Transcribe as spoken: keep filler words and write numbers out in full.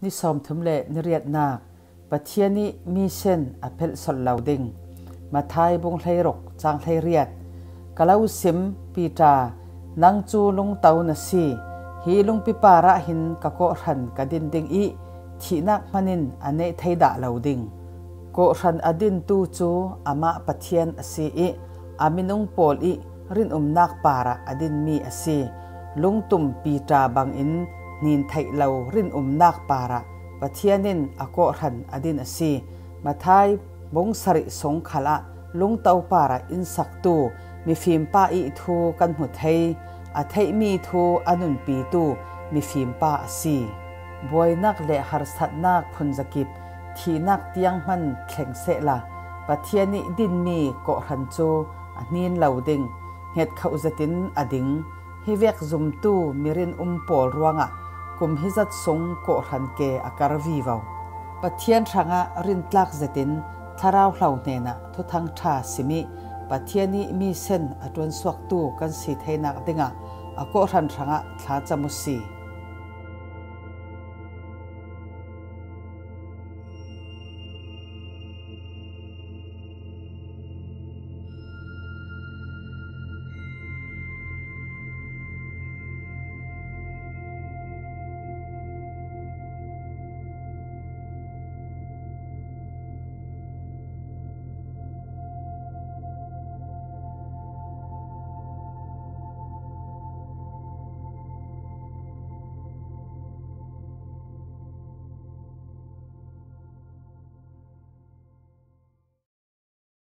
Ni sawmthum le ni riatnak. Pathian ih mi sen a phelh solh lo ding. Matthai bung hleiruk cang hleiriat. Ka lo sim, Piter, nang cu lungto na si. Hi lungpi parah hin ka kawhhran ka din ding ih thihnak hman in a neih thei dah lo ding. Kawhhran a dintu cu amah Pathian a si ih a minung pawl ih rinumnak parah a dinmi a si. Lungtum Piter bangin hnin theih lo rinumnak parah Pathian in a kawhhran a din a si. Matthai bung sarih sung khalah lungto parah innsaktu mifim pa ih thu kan hmu thei. A theihmi thu a nunpitu mifim pa a si. Buainak le harsatnak phunzakip thihnak tiang hman thleng sehla Pathian ih dinmi kawhhran cu a hnin lo ding. Hngetkhoh zetin a ding. Hi vek zumtu mirin um pawl ruangah kum hizat sung kawhhran ke a kar vivo. Pathian hrangah rintlak zetin thlarau hlo hnenah Thuthang ṭha sim ih Pathian ih mi sen a ṭuansuaktu kan si theinak dingah a kawhhran hrangah thlacam uhsi.